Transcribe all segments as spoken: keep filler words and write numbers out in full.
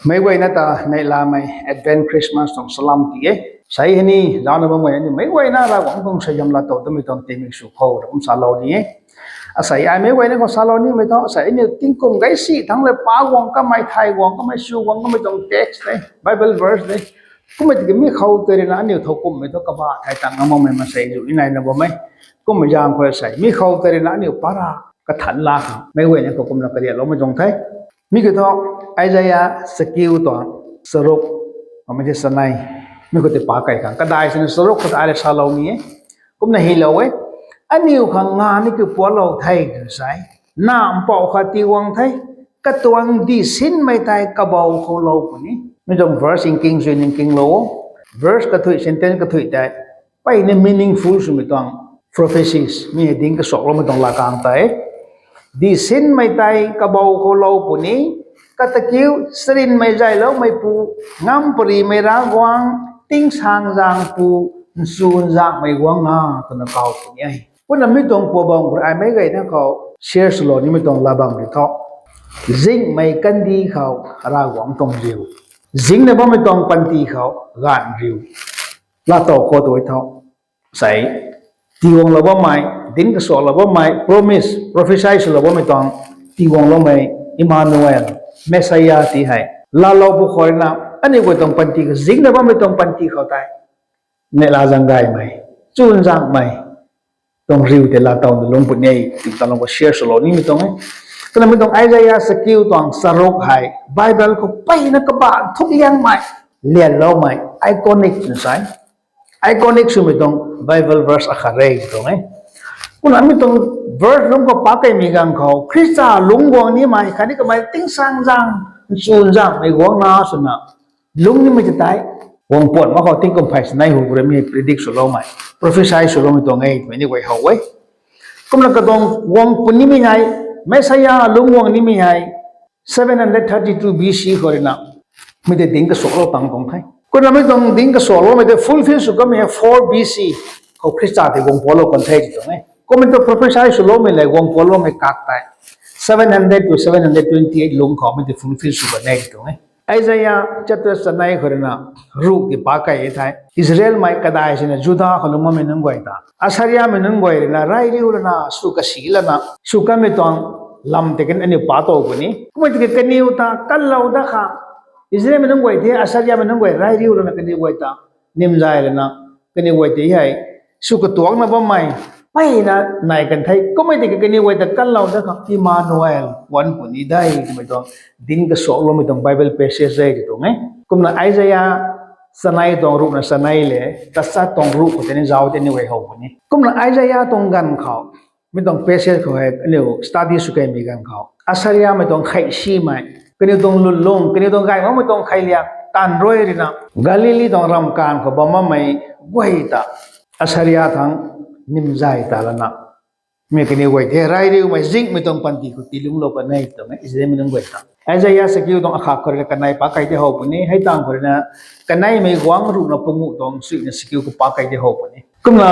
Meic guayna ta neihlamei Advent Christmas tuang salam ti e. Sei hei ni zaucna bammei aniu meic guayna Ravguangc tuang suaihiam laa tow twmei tuang timik sw khou ra kum salou ni e. Asei ai meic guayna khou salou nimei thu asei aniu tingkum gaysi thangc le pa guang kamei, thay guang kamei, sw guang kamei tuang text de, Bible verse de. Kummei tiki mi khou tei ruina aniu thow kumhmei thu kabah thay tang ngam makmei maansei zu ni naina bam e. Kummei zaeng khou sei mi khou tei ruina aniu para kathan la khang meic guayna khou kumna kariakloumei tuang the. Mi kiu thu Isaia chakiu tuang charuk, amei the chanei, mi khou tei pa kei khang kadai sini charuk khou ta ai rui salou ni e. Kumna hylou e, aniu khang nga ni kiu puanclou the tw sa e. Na mpouh khat tii guang the, katuang dih sinmei tei kabou khou lou puni. Mi tuang verse nking sw nkinglou o. Verse kathuih, sentence kathuih tei mpeyna meaningful swmei tuang prophecies, mi hei dinc kasuakloumei tuang latkaeng tei. Dih sinmei tei kabou khou lou puni, kata kiu charynmei zayloumeipu, ngamparymei Ravguangc, tingsaengzaengpu, nchunzaenghmei guangna twna kaw puni e. Kumna mi tuang pua bam khou rui ai meic guayna khou share swlou nimei tuang lat bam rui thu, zinghmei kandih khou Ravguangc tuang riu, zingna bammei tuang panty khou gaanv riu, laatow khou tu tho. Sei, tiiguanglou bammei, dinc kasuaklou bammei, promise, prophecy swlou bammei tuang, tiiguangloumei, Emmanuel, Messiah ti hei laalou pw khou ruina aniu guay tuang panty khou zingna bammei tuang panty khou tei neihla zaeng gaymei, chunzaenghmei tuang riu tei laatowna lungc puni e, tiitalou khou share swlou nimei tuang e. Kumna mi tuang Isaia chakiu tuang charuk hei Bible khou mpeyna kabah thukliangmei, lianloumei, iconic na sa e. Iconic swmei tuang Bible verse akhat re tuang e. Kumna mi tuang verse lungc khou pa keimei ganv khou Khrista lungc guang nimei khatni kamei tingsaengzaeng, nchunzaenghmei guangna swna lungc nimei ta tei, guang puan mak khou tingkum phey chanei hu khou rui mi predict swloumei, prophecy swloumei tuang e twmei ni guay how e. Kumna katuang guang puni nimei hei, Messiah lungc guang nimei hei seven hundred thirty-two B C khou ruina mi tei dinc kasuaklou tang tuang the. Kumna mi tuang dinc kasuakloumei tei fulfill sw kamei hei four B C khou Khrista tei guang puanclou kan the ti tuang e. Kumna tuang prophecy swloumei le guang puancloumei kak tei seven hundred to seven hundred twenty-eight lungc khou mi tei fulfill sw kan e ti tuang e. Isaia chapter chanei khou ruina ruh ti pa kei e the. Israelmei kadai sina Juda khou lungc bammei nunc guay ta, Assyriamei nunc guay ruina rai riu lana sw kasi lana sw kanmei tuang lam tei kan aniu pa tow puni. Kummei tiki kaniw ta kanlou dat khang, Israelmei nunc guay the Assyriamei nunc guay rai riu lana kaniw guay ta nimzay lana kaniw guay tei hei sw katuangcna bammei mpeyna nai kan the. Kummei tiki kaniw guay ta kanlou dat khang Emmanuel, puanc puni de twmei tuang dinc kasuakloumei tuang Bible passage e ti tuang e. Kumna Isaia chanei tuang ruhna chanei le tachat tuang ruh khou tei ni zauc tei ni guay how puni. Kumna Isaia tuang ganv khou mi tuang passage khou hei aniu study sw keimei ganv khou Assyriamei tuang khei simei, kaniw tuang lwnlung, kaniw tuang gay makmei tuang khei liak taanv rui ruina Galili tuang ramkaanv khou bam bammei guay ta Assyria thangc nimzay ta lana mi kaniw guay tei rai riumei zinghmei tuang panty khou tii lungclou kan e tuang e Israelmei nunc guay ta. Isaia chakiu tuang akhat khou ruina kanei pa kei tei how puni, hei tang khou ruina kaneimei guangc ruhna panguh tuang suina chakiu khou pa kei tei how puni. Kumna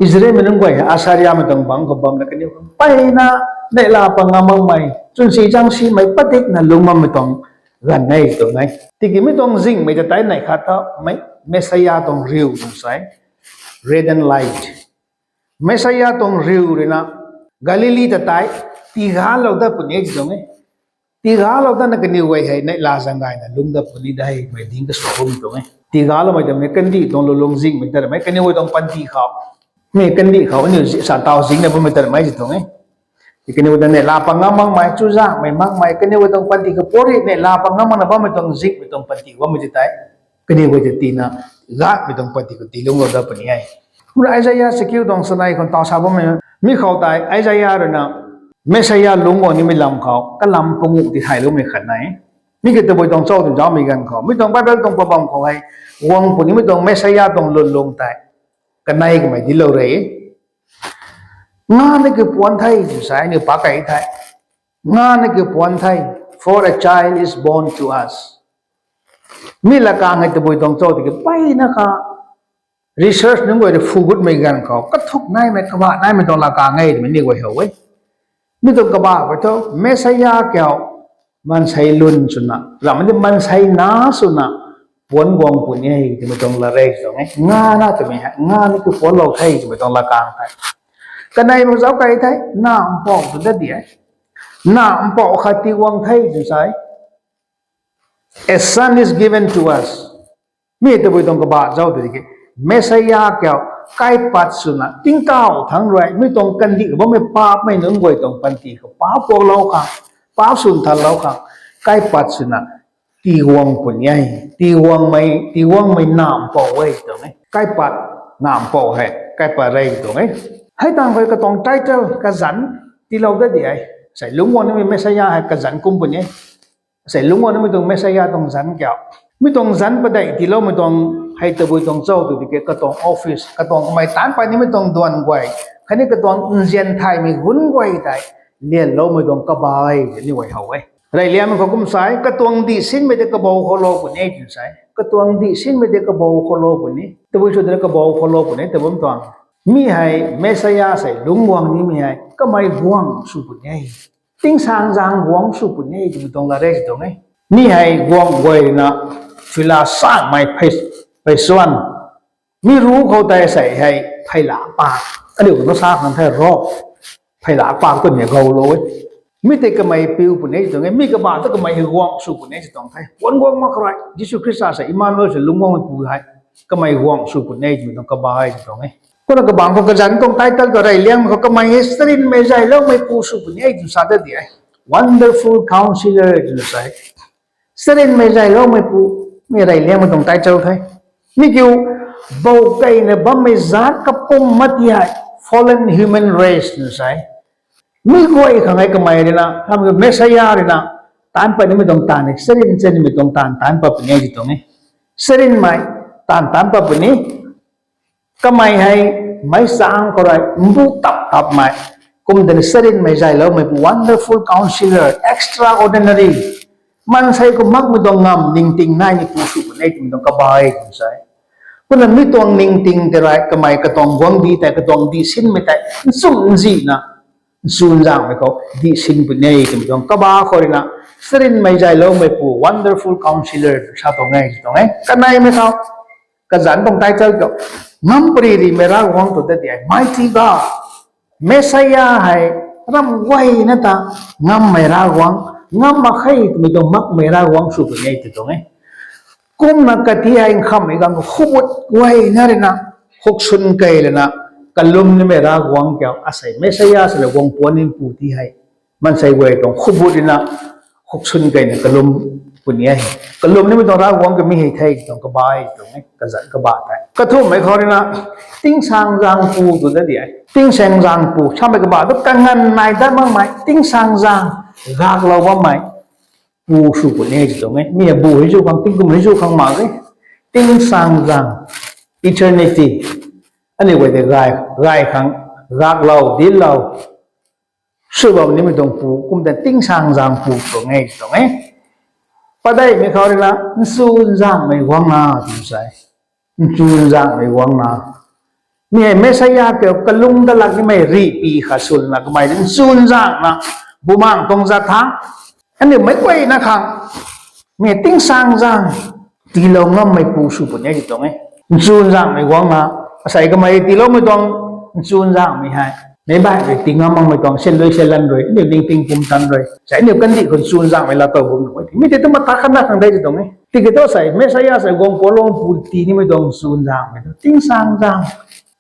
Israelmei nunc guay hei Assyriamei tuang bangc khou bamna kaniw mpeyna neihla pat ngam makmei, chwnsi zangsimei padikna lungc bammei tuang ganv e tuang e. Tiki mi tuang zinghmei ta tei neih khat tha, Messiah tuang riu tuang sa e, radiant light. Messiah tuang riu ruina Galili ta tei tigalou dat puni ti tuang e. Tigalou datna kaniw guay hei neihla zaeng gayna lungc dat puni de twmei dinc kasuakloumei tuang e. Tigaloumei twmei kandih tuang lwnlung zinghmei ta ramei kaniw guay tuang panty khou, mi kandih khou aniu sa taw zingna bammei ta ramei ti tuang e. Kaniw guay ta neihla pat ngam makmei, chuzaenghmei makmei, kaniw guay tuang panty khou puri neihla pat ngam makna bammei tuang zinghmei tuang panty bammei ti tei kaniw guay ta tiina, gatmei tuang panty khou tii lungclou dat puni e. Kumna Isaia chakiu tuang chanei khou taw sa bammei mi khou tei Isaia ruina Messiah lungc guang nimei lam khou kalam panguh tithayloumei khat nai. Mi ki tabui tuang cho twna zaumei ganv khou mi tuang Bible tuang pabam khou hei guang punimei tuang Messiah tuang lwnlung tei kanei kamei dinclou re. Ngana kiu puanc the tw sa aniu pa kei the. Ngana kiu puanc the, for a child is born to us. Mi latkaeng hei tabui tuang cho tiki mpeyna kha research nunc guay rui phu gutmei ganv khou kathuk naimei, kabah naimei tuang latkaeng e twmei ni guay how e. Mi tuang kabah khou thu Messiah kiu maansei lun swna, ramh di maansei na swna, puanc guang puni e twmei tuang la re tuang e. Nga na twmei hei, nga ni ki puanclou the twmei tuang la kang the. Kanei mak zauc kei the, na mpouh tu dat di e. Na mpouh khat tii guang the tw sa e. A son is given to us. Mi tabui tuang kabah zauc tu ki, Messiah kiu kaipat swna tingkauh thangc rui mi tuang kandih bammei paapmei nunc guay tuang panty khou paap kuaklou khang, paap swn thanlou khang, kaipat swna tii guang puni e, tii guangmei, tii guangmei na mpouh e tuang e. Kaipat na mpouh hei kaipat re tuang e. Hei tang khou katuang title kazanc tiilou dat di e. Sei lungc guang nimei Messiah hei kazanc kum puni e. Sei lungc guang nimei tuang Messiah tuang zanc kiu, mi tuang zanc padeih tiiloumei tuang hei tabui tuang cho tw di ki, katuang office, katuang kamei taanc pat nimei tuang duan guay, khatni katuang nzian thaymei gunc guay tei lianloumei tuang kabah e ni guay how e. Reyliangmei khou kum sa e, katuang dihsinmei tei kabou khoulou puni e tw sa e. Katuang dihsinmei tei kabou khoulou puni, tabui sw tei kabou khoulou puni ta bam tuang. Mi hei Messiah sei lungc guang nimei hei kamei guang sw puni e. Tingsaengzaeng guangc sw puni e twmei tuang la re tuang e. Mi hei guangc guay rui na, suila samei phey, phey suan. Mi ru khou tei sei hei pheyla pa, aniu khou na sa khang the ro, pheyla pa twmei goulou e. Mi tei kamei piu puni e tuang e, mi kabah ta kamei hei guangc sw puni e tuang the. Puanc guang mak khou rui Jisu Khrista sei Emmanuel sei lungc guangmeipu hei kamei guangc sw puni e twmei tuang kabah e tuang e. Kumna kabangc khou kazanc tuang title khou reyliangmei khou kamei hei charynmei zayloumeipu sw puni e tw sa dat di e. Wonderful Counselor tw sa e. Charynmei zayloumeipu, mi reyliangmei tuang title the. Mi kiu, bou keina bammei zaat kapwm mak ti hei fallen human race tw sa e. Mi guay khang hei kamei rui na, hamh Messiah rui na, taanc pat nimei tuang taanv e, charyn charynmei tuang taanv taanc pat puni e tw tuang e. Charynmei taanv taanc pat puni. Kamei hei meic chang khou rui mbu tap tapmei, kum tei charynmei zayloumeipu, wonderful counselor, extraordinary, maansei khou makmei tuang ngamv ningting naimeipu sw puni e twmei tuang kabah e tw sa e. Kumna mi tuang ningting tei rui kamei katuang guangcdic tei, katuang dihsinmei tei nchumh nzihna, nchunzaenghmei khou dihsin puni e twmei tuang kabah khou rui na, charynmei zayloumeipu, wonderful counselor sa tuang e tw tuang e. Kaneimei khou kazanc tuang title khou, ngam pary rimei Ravguangc tw dat di e, mighty God. Messiah hei ramh guayna ta ngammei Ravguangc, ngam mak khe twmei tuang makmei Ravguangc sw puni e tw tuang e. Kumna kati hei nkhamhmei ganv khou khubut guayna rui na, khuksun key lana, kalum nimei Ravguangc kiu, asei Messiah sei la guang puanc nimeipu ti hei, maansei guay tuang khubut rui na khuksun keyna kalum puni e. Kalum nimei tuang Ravguangc kiu mi hei the tuang kabah e tuang e, kazanc kabah tei. Kathumhmei khou rui na, tingsaengzaengpu tw dat di e. Tingsaengzaengpu samei kabah tu kanganv nai dat makmei, tingsaengzaeng gaklou bammei pu sw puni e tw tuang e. Mi hei bu hei zu khang, tingkum hei zu khang mak e. Tingsaengzaeng, eternity. Aniu guay tei gay, gay khang, gaklou, dinclou sw bam nimei tuang pu, kum tei tingsaengzaengpu tuang e tw tuang e. Padeihmei khou rui na, nchunzaenghmei guangna tw sa e. Nchunzaenghmei guangna. Mi hei Messiah kiu kalung dat lak nimei rihpy khat swna kamei nchunzaenghna, bumaengc tuang zat thangc, aniu meic guayna khang, mi hei tingsaengzaeng tiilou ngammeipu sw puni e tw tuang e. Nchunzaenghmei guangna, asei kamei tiiloumei tuang nchunzaenghmei hei, meic baihmei tii ngam makmei tuang syan lui syan lan rui, aniu ningting pumtan rui, asei aniu kandih khou nchunzaenghmei laatow bam nuh e. Mi tei tu mata khatna khang de tw tuang e. Tiki thu sei Messiah sei guang puanclou pu tii nimei tuang nchunzaenghmei tu tingsaengzaeng.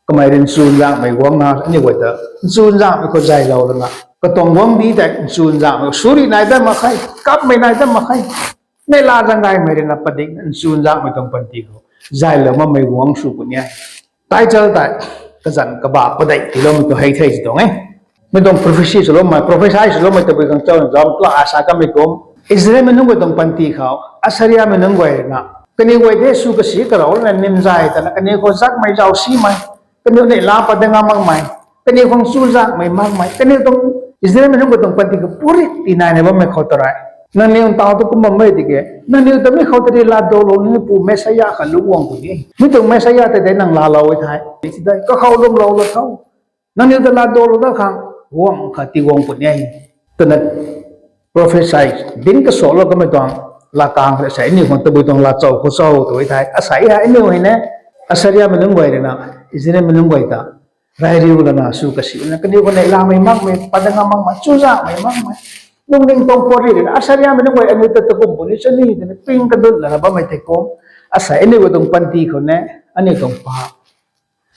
Kamei rui nchunzaenghmei guangna aniu guay ta nchunzaenghmei khou zaylou lana, katuang guangcdic tei nchunzaenghmei suri nai dat mak khe, kapmei nai dat mak khe. Neihla zaeng gaymei rui na padik nchunzaenghmei tuang panty khou zaylou makmei guangc sw puni e. Title tei kazanc kabah padeih tiiloumei tu hei the tw tuang e. Mi tuang prophecy swloumei, prophesy swloumei tabui khang chau zam pla asa kamei kum, Israelmei nunc guay tuang panty khou Assyriamei nunc guay rui na, kaniw guay de sw kasi karou lana nimzay tana kaniw khou zakmei zauc simei, kaniw neihla pat dat ngam makmei, kaniw khang chuzaenghmei makmei, kaniw tuang Israelmei nunc guay tuang panty khou purit tii naina bammei khou ta rui, nangniw ntaw tu kum bammei tiki, nangniw ta mi khou ta rui laadolou nimeipu Messiah khat lungc guang puni e. Mi tuang Messiah tei de nang laalou e thei, kakhou lwmlou la tho. Nangniw ta laadolou dat khang guangc khat tii guang puni e twna prophecy, dinc kasalou kamei tuang latkaeng khou asei aniu khang tabui tuang laatow khou cho tw thei, asei hei aniu hei ne, Assyriamei nunc guay rui na Israelmei nunc guay ta rey riu lana sw kasi na kaniw khou neihlamei makmei, pat dat ngam makmei, chuzaenghmei makmei, lungning tuang puat ri rui na Assyriamei nunc guay aniu ta takum puni sw ni twna ping kadun lana bammei tei kum, asei aniu tuang panty khou ne, aniu tuang pa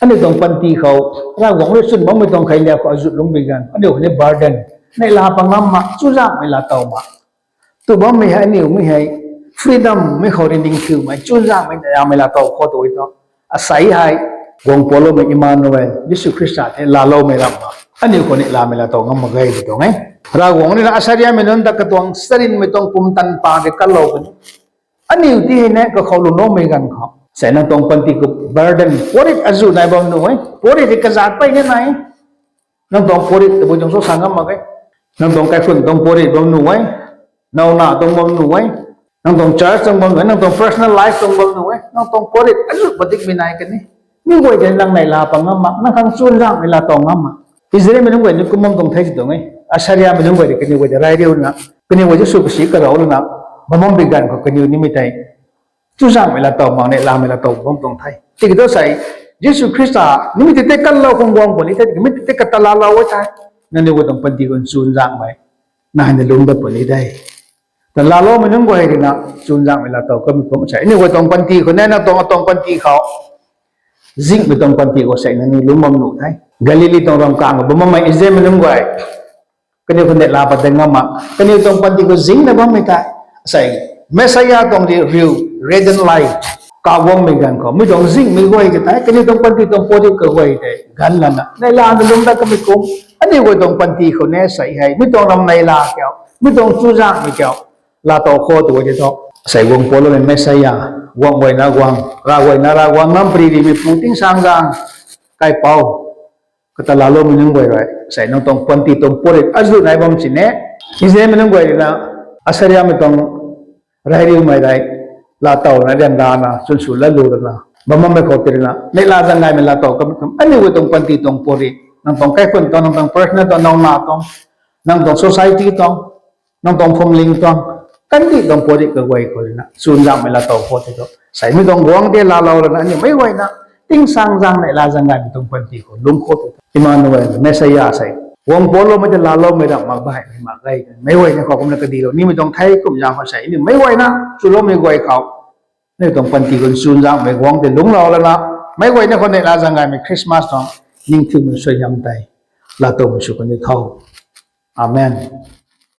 aniu tuang panty khou Ravguangc rui chwn bammei tuang kheiliak khou azut lungcmei ganv aniu khou ni burden, neihla pat ngam mak, chuzaenghmei laatow mak tw bammei hei aniu mi hei freedom mei khou rui ningthiumei, chuzaenghmei, neihlamei laatow khou tw thu, asei hei guang paloumei Emmanuel Jisu Khrista tei laaloumei ramh mak, aniu khou neihlamei laatow ngam mak ge tw tuang e. Ravguangc rui na Assyriamei nunc ta katuang charynmei tuang pumtan pang tei kalou puni. Aniu ti hei ne kakhou lungloumei ganv khou sei nang tuang panty khou burden, puat ri azuh nai bam nuh e, puat ri tei kazat pey ni nai. Nang tuang puat ri tabui tuang cho sa ngam mak e. Nang tuang kaikhunc tuang puat ri bam nuh e, nowna tuang bam nuh e, nang tuang church tuang bam nuh e, nang tuang personal life tuang bam nuh e, nang tuang puat ri azuh padikmei nai kani. Mi guay tei nang neihla pat ngam mak, nang khang chuzaenghmei laatow ngam mak. Israelmei nunc guay ni kum bam tuang the si tuang e. Assyriamei nunc guay tei kaniw guay tei rey riu na, kaniw guay tei sw kasi karou lana bam bam bi ganv khou kaniw nimei tei chuzaenghmei laatow mak, neihlamei laatow bam tuang the. Tiki thu sei Jisu Khrista nimei tei tei kalou khang guang puni the, tiki mi tei tei kata laalou e the. Nangniw guay tuang panty khou chuzaenghmei nai na lungc dat puni de. Ta laaloumei nunc guay rui na chuzaenghmei laatow kamei kum sei aniu guay tuang panty khou ne, nang tuang atuang panty khou zinghmei tuang panty khou sei nangniw lungc bam nuh the. Galili tuang ramkang khou bam bammei Israelmei nunc guay kaniw khou neihla pat dat ngam mak, kaniw tuang panty khou zingna bammei tei sei Messiah tuang ri riu, radiant light kaguangmei ganv khou mi tuang zinghmei guay ka tei kaniw tuang panty tuang puat ri kaguay tei ganv lana neihla na lungc dat kamei kum, aniu guay tuang panty khou ne sei hei mi tuang ram neihla kiu, mi tuang chuzaenghmei kiu laatow khou tw e tei thu, sei guang paloumei Messiah, guang guayna guang, Rav guayna Ravguangc, nam pary rimeipu Tingsaengzaeng Kaipouc kata laaloumei nunc guay rui sei nang tuang panty tuang puat ri azuh nai bam sini, Israelmei nunc guay rui na Assyriamei tuang rey riumei tei laatowna ryanrana chwn sw latlu lana bam bammei khou tei rui na neihla zaeng gaymei laatow kamei kum, aniu guay tuang panty tuang puat ri, nang tuang kaikhunc tuang, nang tuang personal tuang, nowna tuang, nang tuang society tuang, nang tuang phuamling tuang, kandih tuang puat ri kaguay khou rui na chuzaenghmei laatow khou tei thu, sei mi tuang guangc tei laalou lana aniu meic guayna Tingsaengzaeng neihla zaeng gaymei tuang panty khou lungc khou tei thu, Emmanuel, Messiah sei guang paloumei tei laaloumei ramh mak baihmei mak ge. Meic guayna khou kumna kadilou nimei tuang the kum zaeng khou sei aniu meic guayna chuloumei guay khou aniu tuang panty khou chuzaenghmei guangc tei lungclou lana meic guayna khou neihla zaeng gaymei Christmas tuang ningthiumei suaihiam tei laatowmei sw kan di tho. Amen.